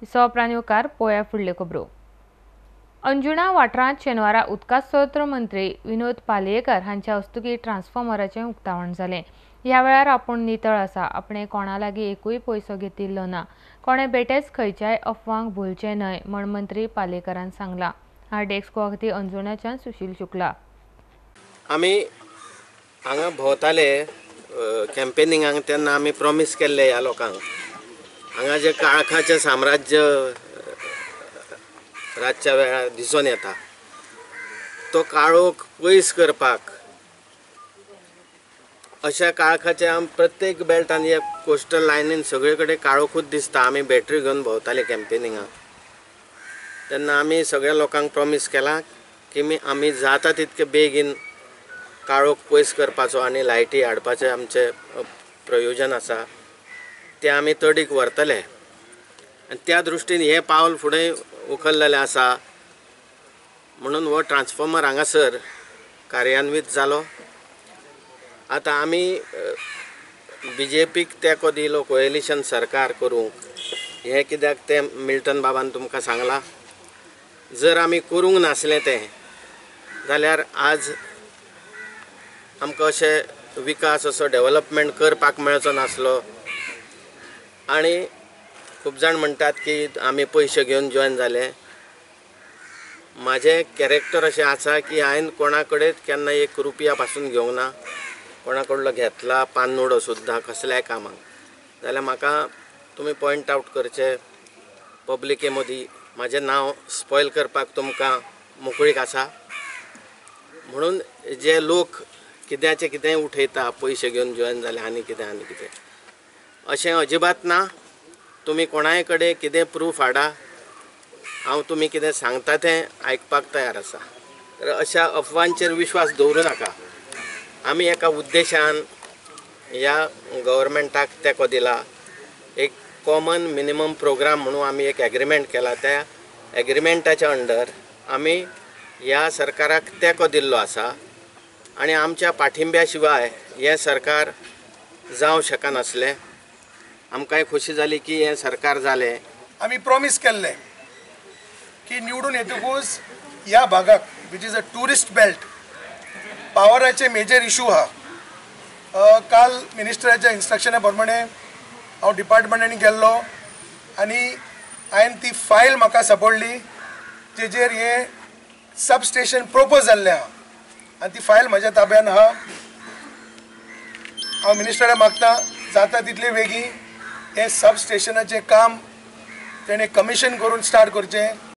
सोप्रान्युकार पोया फुडल्यो खबरो. अंजुणा वाठारांत शेनवारा उदका स्रोत मंत्री विनोद पालयेकर हांच्या हस्तुकीं ट्रान्सफॉर्मराचें उक्तावण जालें. ह्या वेळार आपूण नितळ आसा, आपणे कोणा लागीं एकूय पयसो घेतिल्लो ना, कोणे बेटेच खंयच्याय अफवांक भुलचें न्हय म्हण मंत्री पालयेकरान सांगलां. हा डेस्क खातीर अंजुणाच्यान सुशील शुक्ला. आमी हांगा भोंवताले कॅम्पेनिंगाक तेन्ना आमी प्रॉमीस केल्ले ह्या लोकांक, हांगा जे काळखाचें साम्राज्य रातच्या वेळार दिसून येता तो काळोख पयस करपाक अशा काळखाच्या प्रत्येक बेल्टान ह्या कोस्टल लायनीन सगळे कडेन काळोखूच दिसता. आमी बॅटरी घेवन भोंवताले कॅम्पेनिंगाक तेन्ना आमी सगळ्या लोकांक प्रॉमीस केलां की आमी जाता तितके बेगीन काळोख पयस करपाचो आनी लायटी हाडपाचें आमचें प्रयोजन आसा तें आमी तडीक व्हरतले आनी त्या दृश्टीन हें पावल फुडें उखल्लेलें आसा. म्हणून हो ट्रान्सफॉर्मर हांगासर कार्यान्वीत जालो. आतां आमी बीजेपीक तेंको दिलो कोएलिशन सरकार करूंक, हें कित्याक तें मिल्टन बाबान तुमकां सांगलां. जर आमी करूंक नासलें तें जाल्यार आज आमकां अशें विकास असो डेवलपमेंट करपाक मेळचो नासलो. आनी खूब जाण म्हणटात की आमी पयशे घेवन जॉयन जाले. म्हाजें कॅरेक्टर अशें आसा की हांवें कोणा कडेन केन्ना एक रुपया पासून घेवंक ना, कोणा कडलो घेतला पानोडो सुद्दां कसल्याय कामाक जाल्यार म्हाका तुमी पॉयंट आवट करचे पब्लिके मदीं, म्हाजें नांव स्पॉयल करपाक तुमकां मोकळीक आसा. म्हणून जे लोक कित्याचें कितेंय उठयता पयशे घेवन जॉयन जाले आनी कितें आनी कितें, अशें अजिबात ना. तुमी कोणाय कडेन कितें प्रूफ हाडा, हांव तुमी कितें सांगता तें आयकपाक तयार आसा. तर अशा अफवांचेर विश्वास दवरूं नाका. आमी एका उद्देशान ह्या गव्हर्मेंटाक तेंको दिला. एक कॉमन मिनिमम प्रोग्राम म्हणून आमी एक एग्रीमेंट केला, त्या एग्रीमेंटाच्या अंडर आमी ह्या सरकाराक तेंको दिल्लो आसा आनी आमच्या पाठिंब्या शिवाय हें सरकार जावं शकनासलें. आमकांय खोशी जाली की हें सरकार जालें. आमी प्रॉमीस केल्लें की निवडून येतकूच ह्या भागाक which is a tourist belt पावराचे major issue आहा. काल मिनिस्टराच्या इन्स्ट्रक्शना प्रमाणे हांव डिपार्टमेंटांनी गेल्लो आनी हांवें ती फायल म्हाका सापडली जेजेर हें सब स्टेशन प्रोपोज जाल्लें आहा आनी ती फायल म्हज्या ताब्यान आहा. हांव मिनिस्टरा मागता जाता तितले वेगीं हें सब स्टेशनाचें काम तेणें कमिशन करून स्टार्ट करचें.